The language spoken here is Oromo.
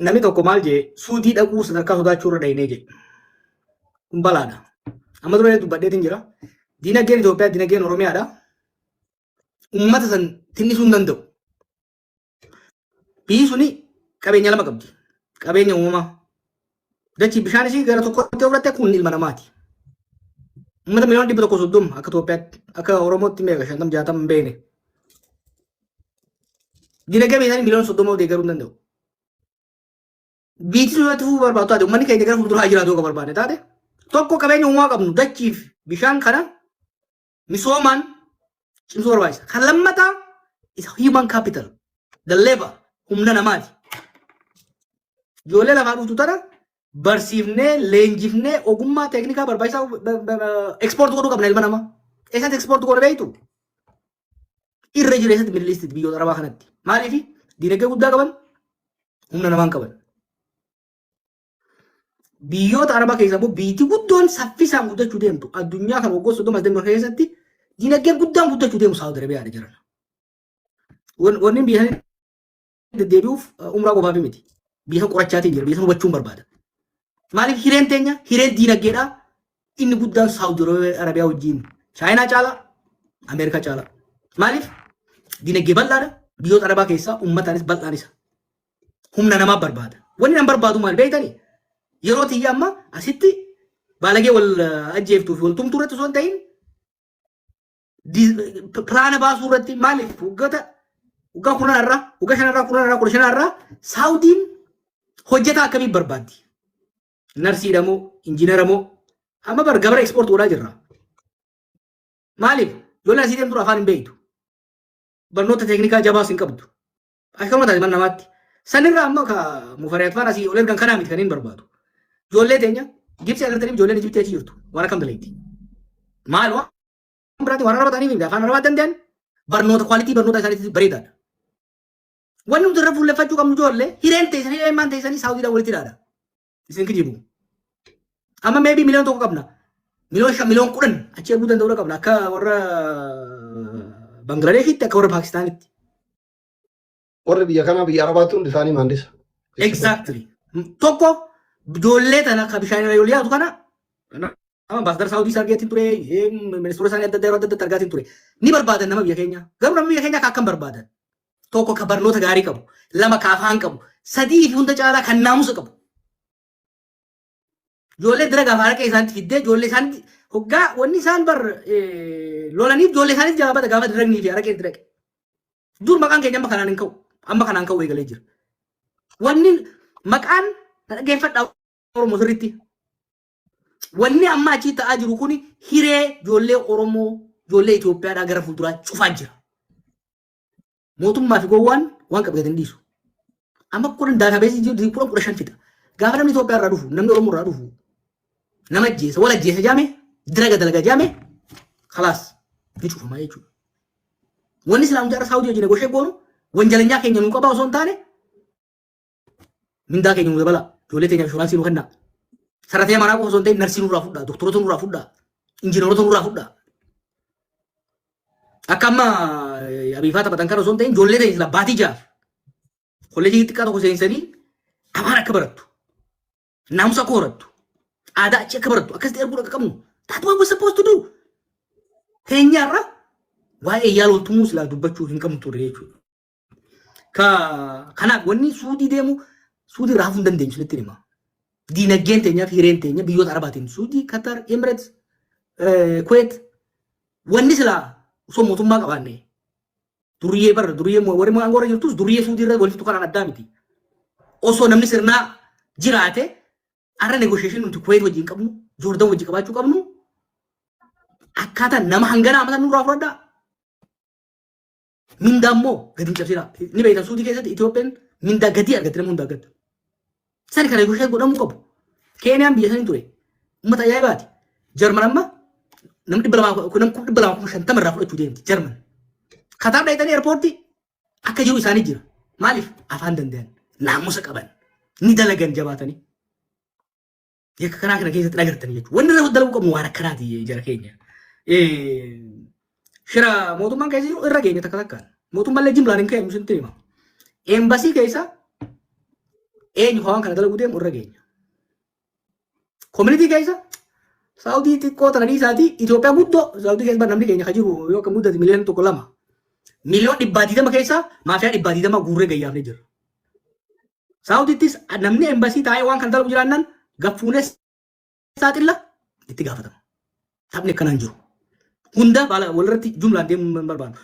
Namni tokko maal jee, Suudii dhaquu sadarkaa sodaachuu irra dhaynee jedhe. Kun balaadha. Amma dura dubbadheetiin jira. Diinagdeen Itoophiyaa diinagdeen Oromiyaadha. Uummata san tinnisuu hin danda'u. Biyyi suni qabeenya lama qabdi. Qabeenya uumamaa. Dachii bishaan isii gara tokkotti yoo fudhatte kun ilma namaati. Uummata miliyoona 130 akka Itoophiyaatti, akka Oromootti meeqa, 50, 60 hin beekne. Dinagdee biyya isaanii miliyoona 30 deeggaruu hin danda'u. Biyyi sun irratti fufuu barbaadu taate, uummanni keenya gara fuulduraa jiraatu akka barbaanne taate, tokko qabeenya uumamaa qabnu dachiif bishaan kana misoomaan cimsuu barbaachisa. Kan lammataa is human capital, the labor, humna namaati. Ijoollee lafaa dhuftu tana barsiifnee, leenjifnee, ogummaa teeknikaa barbaachisaa export godhuu qabna ilma namaa. Eessatti export godha beektu? Irra jiru eessatti? Middle East, biyyoota Arabaa kanatti. Maaliif? Diinagdee guddaa qaban, humna namaa hin qaban. Biyyoota Arabaa keessaa immoo biyyi guddoon saffisaan guddachuu deemtu addunyaa kan waggoota 30 as deemu keessatti diinagdeen guddaan guddachuu deemu Saawud Arabiyaadha jiran. Wanni biyya sanii deddeebi'uuf umraa qofaaf miti. Biyya san qorachaatiin jira, biyya san hubachuun barbaada. Maaliif? Hireen teenya, hireen diinagdeedhaa inni guddaan Saawud Arabiyaa wajjin Chaayinaa caala, Ameerikaa caala. Maaliif? Diinagdee bal'aadha. Biyyoota Arabaa keessaa uummataanis bal'aan isa. Humna namaa barbaada. Wanni nan barbaadu maal beektanii? Yeroo tiyya amma asitti baalagee wal ajjeeftuu fi wal tumtuu irratti osoo hin ta'in plan baasuu irratti. Maaliif? Waggoota waggaa 10 irraa, waggaa 5 irraa, 10 irraa, 15 irraa Saawudiin hojjetaa akkamii barbaaddi? Narsiidha moo injiinara moo? Amma bar gabara export godhaa jirra. Maaliif? Ijoolleen asii deemtu afaan hin beektu. Barnoota teeknikaa jabaas hin qabdu. Akkanuma taate mana namaatti. Sanirraa amma ka Mufariyaat faan asii ol ergan kanaa miti kan hin barbaadu. Ijoollee teenya Gibxii agartanii, ijoolleen Ijibtii achi jirtu waan akkam dalayti. Maal, waan biraatti waan araba ta'aniif miti, afaan arabaa danda'an, barnoota quality barnoota isaaniitti bareedaadha. Wanni nuti irra fuulleffachuu qabnu ijoollee hireen teessanii, hireen teessanii Saawudiidhaan walitti hidhaadha. Isin kijibu. Amma maybe miliyoona 1 qabna. Miliyoona 5, miliyoona 10 achi erguu danda'uu qabna. Akka warra Bangladeeshitti, akka warra Paakistaanitti. Warri biyya kanaa biyya Arabaatti hundi isaanii maandisa. Exactly. Tokko ijoollee tana akka bishaan irra ol yaatu kana nama ambaasadara Saawudii isaa argaatiin ture, ministeera isaanii adda addaa yeroo adda addaatti argaatiin ture. Ni barbaadan nama biyya keenya. Garuu nama biyya keenya akka akkam barbaadan? Tokko ka barnoota gaarii qabu, lama ka afaan qabu, sadii fi hunda caalaa kan naamusa qabu. Ijoollee dira gaafa harka isaanitti fiddee ijoollee isaanitti hoggaa wanni isaan bar lolaniif ijoollee isaanitti jalaa bada gaafa diragnii fi haraqee itti dhaqe. Dur maqaan keenya amma kanaan hin ka'u. Amma kanaan ka'u eegalee jira. Wanni maqaan na dhaggeeffadhaa Oromoo sirriitti. Wanni amma achii ta'aa jiru kuni hiree ijoollee Oromoo, ijoollee Itoophiyaadhaa gara fuulduraa cufaa jira. Mootummaa fi gowwaan waan qabu gadi hin dhiisu. Amma 10 database jiru 10, 15 fixa. Gaafa namni Itoophiyaa irraa dhufu, namni Oromoo irraa dhufu, nama ajjeesa, wal ajjeesa jaame, diraga dalaga jaame, khalaas ni cufama jechuudha. Wanni silaa nuti har'a Saawudii wajjin negotiate goonu wanjalanyaa keenya nuu qabaa osoo hin taane, mindaa keenya nu dabala, ijoollee teenya inshuraansii nu kennaa. Sarratee manaa qofa osoo hin ta'in narsii nurraa fudhaa, doktoroota nurraa fudhaa, injiinaroota nurraa fudhaa. Akka amma abiifaa taphatan kana osoo hin ta'in ijoollee teenya sila baatii 6f kolleejii xiqqaa tokko seensanii afaan akka barattu, naamusa akka horattu, aadaa achi akka barattu akkasitti erguu akka qabnu. That's what we're supposed to do. Teenyaarra waa'ee yaala waltumuu silaa dubbachuu hin qabnu ture jechuudha. Ka kanaaf wanni Suudii deemu Suudii irraa hafuu hin dandeenyu sinitti hima. Diinagdeen teenyaa fi hireen teenya biyyoota Arabaatiin Suudii, Qatar, Emirates, Kuwait wanni silaa osoo mootummaa qabaanne duriyyee barra duriyyee warri aangoo irra jirtus duriyyee Suudii irra walitti kanaan addaa miti. Osoo namni sirnaa jiraate har'a negotiation nuti Kuwait wajjin qabnu, Joordan wajjin qabaachuu qabnu akkaataa nama hangana amata nurraa fudhadhaa. Mindaa immoo gadi hin cabsinaa. Ni beektan, Suudii keessatti Itoophiyaan mindaa gadii argatti nama hundaa gadi. Sani kana negotiate godhamuu qabu. Keeniyaan biyya sanii ture. Uummata ajaa'ibaati. Jarman amma nama 200, nama 250,000 irraa fudhachuu deemti Jarman. Kataar dhayitanii airportii akka jiru isaanii jira. Maaliif? Afaan danda'an, naamusa qaban, ni dalagan jabaatanii. Yakka kanaa kana keessatti agartanii jechuudha. Wanni irra dalaguu qabnu waan akkanaati jara keenya. Shira mootummaan keessa jiru irra keenya takka takkaan. Mootummaallee jimlaan hin ka'e sitti hima. Eembasii keessa Eenyu waan kana dalaguu deemu irra geenya. Community keessa Saawudii xiqqoo tana dhiisaatii Itoophiyaa guddoo Saawudii keessa namni keenya kan jiru yoo akka muddate miliyoona 1 2. Miliyoona 120 keessaa maafiyaa 120 guurree gayyaafnee jirra. Saawudiittis namni embasii taa'ee waan kana dalagu jiraannaan gaffuunee saaxilla, itti gaafatama. Taphni akkanaan jiru. Hunda walirratti jumlaan deemuu hin barbaadu.